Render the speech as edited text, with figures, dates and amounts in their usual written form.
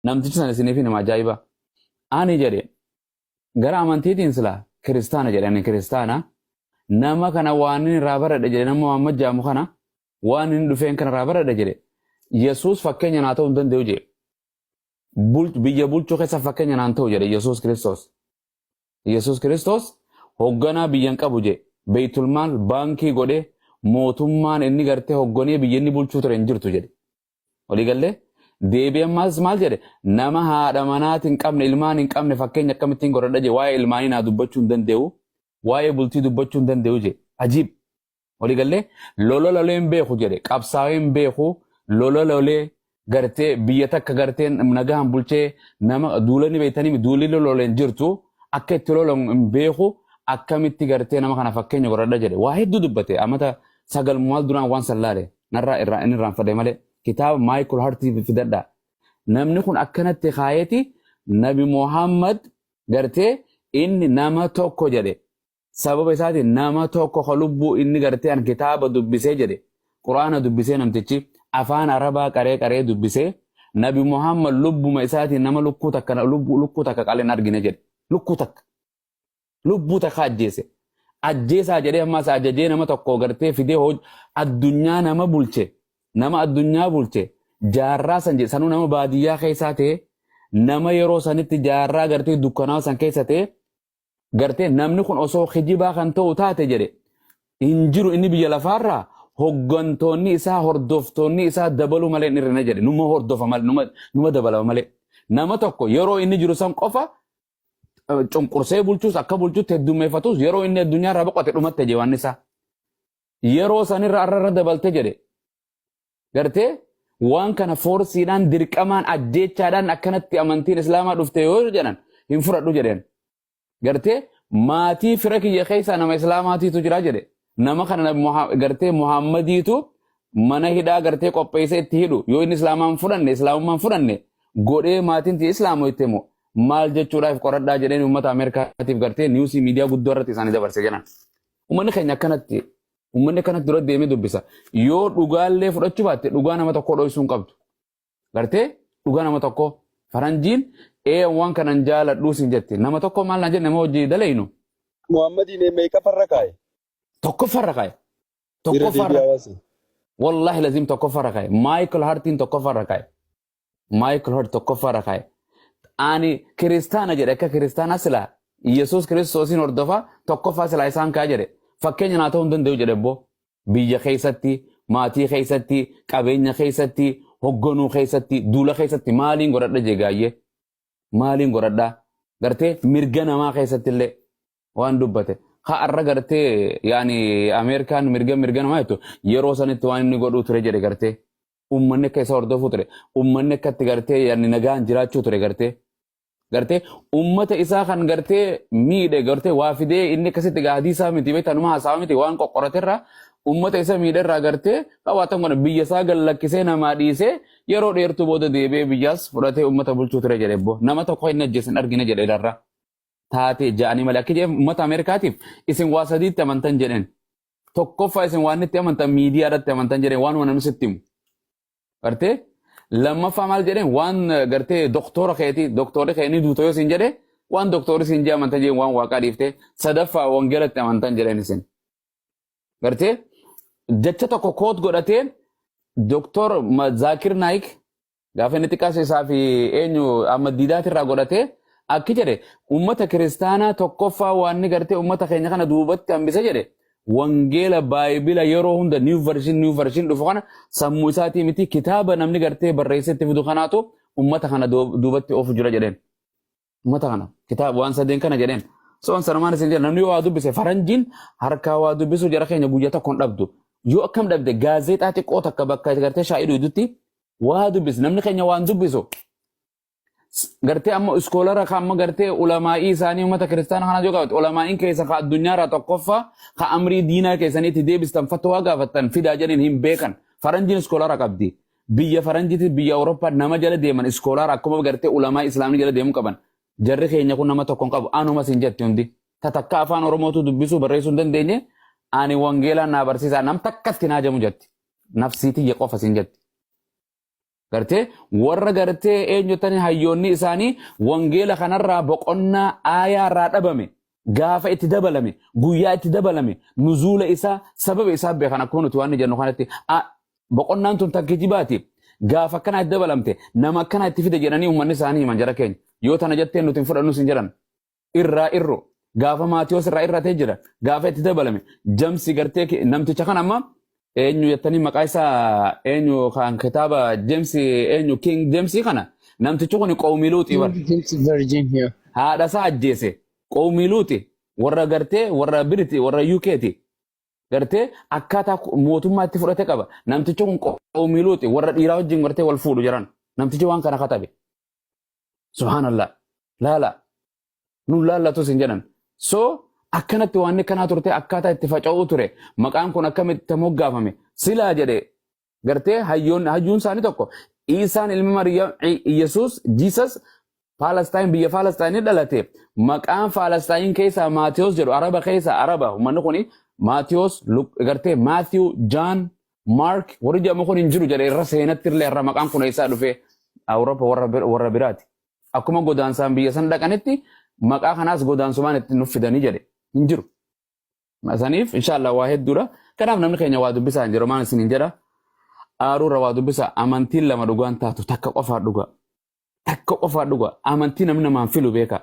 Namtichi sana isiniif nama ajaa'iba. Ani jedhe gara amantiitiin silaa kiristaana jedhe, ani kiristaana, nama kana waan inni irraa baradhe jedhe, nama Muhammad jedhamu kana waan inni dhufeen kana irraa baradhe jedhe, Yesuus fakkeenya naa ta'uu hin danda'u jedhe. Biyya bulchuu keessa fakkeenya naan ta'u jedhe Yesuus Kiristoos. Yesuus Kiristoos hogganaa biyya hin qabu jedhe. Beeytulmaal baankii godhee mootummaan inni gartee hogganee biyya inni bulchuu ture hin jirtu jedhe. Walii gallee? Deebi'ee ammaas maal jedhe? Nama haadha manaati hin qabne, ilmaan hin qabne fakkeenya akkamittiin godhadha jedhe. Waa'ee ilmaanii naa dubbachuu hin danda'u. Waa'ee bultii dubbachuu hin danda'u jedhe. Ajiib! Walii gallee? Lola lolee hin beeku jedhe. Qabsaa'ee hin beeku. Lola lolee gartee biyya takka gartee nagaan bulchee nama duula ni beektanii duulli lolee hin jirtu. Akka itti lolan hin beeku. Akkamitti gartee nama kana fakkeenya godhadha jedhe. Waa hedduu dubbate. Amata 9 maal duraan waan san laale. Narraa irraa inni irraanfadhe malee kitaaba Michael Hart fidadha. Namni kun akkanatti kaayeeti Nabi Muhammad gartee inni nama tokko jedhe. Sababa isaatiin nama tokko ka lubbuu inni gartee an kitaaba dubbisee jedhe. Quraana dubbisee namtichi afaan Arabaa qaree qaree dubbisee Nabi Muhammad lubbuma isaatiin nama lukkuu takka lukkuu takka qalee hin argine jedhe. Lukkuu takka. Lubbuu takka ajjeese. Ajjeesaa jedhee ammas ajajee nama tokko gartee fidee addunyaa nama bulche. Nama addunyaa bulche. Jaarraa san jedhe sanuu nama baadiyyaa keessaa ta'e nama yeroo sanitti jaarraa gartee dukkanaa san keessa ta'e gartee namni kun osoo kijibaa kan ta'u taate jedhe hin jiru inni biyya lafaarraa hoggantoonni isaa hordoftoonni isaa dabaluu malee hin hir'ina jedhe, numa hordofa malee numa dabalama malee nama tokko yeroo inni jiru san qofa cunqursee bulchuus akka bulchutti heddummeeffatus yeroo inni addunyaa irraa boqote dhumatte jee waan isaa. Yeroo sanirra arra irra dabalte jedhe. Gartee waan kana foorsiidhaan dirqamaan ajjeechaadhaan akkanatti amantiin islaamaa dhufte yoo jedhan hin fudhadhu jedheen. Gartee maatii fira kiyya keessaa nama islaamaatiitu jira jedhe. Nama kana gartee Muhammadiitu mana hidhaa gartee qopheessee itti hidhu yoo inni islaamaan fudhanne islaamummaan fudhanne godhee maatiin tiyya islaamoyte moo maal jechuudhaaf qoradhaa jedheen uummata Ameerikaatiif gartee niwusii miidiyaa guddoo irratti isaanii dabarse jedhan. Uummanni keenya akkanatti uummanni akkanatti dura deemee dubbisa. Yoo dhugaallee fudhachuu baatte dhugaa nama tokkoo dhoysuu hin qabdu. Gartee dhugaa nama tokkoo faranjiin ee waan kanan jaaladhuu siin jetti. Nama tokko maal naan jedhe nama hojii dalaynu. Muhammadiin meeqaffarra kaa'e? Tokkoffarra kaa'e. Irra Tokkoffarra. deebi'aa waasi. Wallahi lazim tokkoffarra kaa'e. Michael Hartiin tokkoffarra kaa'e. Michael Hart tokkoffaarra kaa'e. Ani kiristaana jedhe, akka kiristaanaa silaa Yesuus Kiristoosiin hordofa, tokkoffaa silaa isaan kaa'e jedhe. Fakkeenya naa ta'uu hin danda'u jedhe boo. Biyya keessatti, maatii keessatti, qabeenya keessatti, hogganuu keessatti, duula keessatti maaliin godhadha jee gaayyee. Maaliin godhadha? Gartee mirga namaa keessatti illee waan dubbate. Ha arra gartee yaani Ameerikaan mirga mirga namaa jettu yeroo sanitti waan inni godhuu ture jedhe gartee. Ummanni akka isa hordofuu ture. Ummanni akka itti gartee yaani nagaan jiraachuu ture gartee. Gartee ummata isaa kan gartee miidhe gartee waa fidee inni akkasitti gaa hadiisaa miti beektaa numa haasawa miti waan qoqqoraterraa ummata isa miidherraa gartee qabaatan kana biyya isaa gad lakkisee namaa dhiisee yeroo dheertuu booda deebi'ee biyyaas fudhatee ummata bulchuu ture jedhe bbo. Nama tokko inni ajjeesan argine jedhe irraa. Taatee ja'anii malee akka jedhe ummata Ameerikaatiif isin waa sadiitti amantan jedheen. Tokkoffaa isin waan itti amantan miidiyaa irratti amantan jedheen, waan namni sitti himu. Gartee lammaffaa maal jedheen, waan gartee doktora keetii, doktorri kee ni duuta yoo isin jedhe waan doktorri isin jee amantan jedheen, waan waaqaa dhiiftee sadaffaa wangeelatti amantan jedheen isin. Gartee jecha tokko koot godhatee doktor Zaakir Naayik gaafa inni xiqqaas isaa fi eenyu Ahmad Diidaat irraa godhatee akki jedhe, ummata kiristaanaa tokkoffaa waan inni gartee ummata keenya kana duubatti hambise jedhe, wangeela baayibila yeroo hunda new version new version dhufu kana sammuu isaatii miti kitaaba namni gartee barreessee itti fidu kanaatu ummata kana duubatti oofu jira jedheen. Ummata kana kitaaba waan sadeen kana jedheen. So waan sanumaan isin jedha, namni yoo waa dubbise faranjiin harkaa waa dubbisu jara keenya guyyaa tokko hin dhabdu. Yoo akkam dhabde gaazeexaa xiqqoo takka bakka gartee shaayii dhuydutti waa dubbise namni keenya waan dubbisu. Gartee amma iskoolara ka amma gartee ulamaa'ii isaanii uummata kiristaana kanaa yoo gaafate ulamaa'iin keessa ka addunyaarraa tokkoffaa ka amrii diinaa keessaniitti deebistan fatwaa gaafattan fidaa jedheen hin beekan. Faranjiin iskoolara qabdi. Biyya faranjiitis biyya Awurooppaa nama jala deeman iskoolaara akkuma gartee ulamaa islaamni jala deemuu qaban. Jarri keenya kun nama tokko hin qabu. Anuma sin jetti hundi. Ta takka afaan Oromootu dubbisuu barreessuu hin dandeenye ani wangeelaan naa barsiisaa nam takkatti naa jamu jetti. Nafsii tiyya qofa sin jetti. Gartee warra gartee eenyuttani hayyoonni isaanii wangeela kanarraa boqonnaa aayaa irraa dhabame gaafa itti dabalame guyyaa itti dabalame nuzuula isaa sababa isaa beekan akkuma nuti waan jennu kanatti boqonnaan tun takka kijibaati gaafa akkanaa itti dabalamte nama akkanaa itti fide jedhanii uummanni isaanii himan jara keenya yoo tana jetteen nuti hin fudhannus hin jedhan irraa irro gaafa Maatiyos irraa irratee jira gaafa itti dabalame jamsi gartee namticha kan amma eenyu jettanii maqaa isaa eenyu kan kitaaba James eenyu King James kana namtichi kun qawmii luuxii bar. King James Version here. Haadha isaa ajjeese qawmii luuxi warra gartee warra Biriti warra UKti gartee akkaataa mootummaa itti fudhate qaba. Namtichi kun qawmii luuxi warra dhiiraa wajjin gartee wal fuudhu jiran namtichi waan kana katabe. Subhaanallah. Laala. Nun laallatus hin jedhan. So akkanatti waan kanaa turte akkaataa itti faca'uu ture. Maqaan kun akkamitti moggaafame. Silaa jedhe gartee hayyoon hayyuun isaanii tokko. Iisaan ilmi Maryam Yesuus Jesus Palestine biyya Palestine dhalate. Maqaan Palestine keessaa Maatiyos jedhu Araba keessaa Araba. Uummanni kuni Maatiyos gartee Matthew, John, Mark warri jedhamu kun hin jiru jedhe irra seenatti illee irra maqaan kun eessaa dhufe Awuroopa warra biraati. Akkuma godaansaan biyya san dhaqanitti maqaa kanaas godaansumaan itti nuuf fidanii jedhe hin jiru. Saniif inshallah waa hedduudha. Kanaaf namni keenya waa dubbisaa hin jiru maan isin hin jedha. Aaruurra waa dubbisa amantiin lama dhugaan taatu takka qofaa dhuga. Takka qofaa dhuga. Amantii namni namaan filu beeka.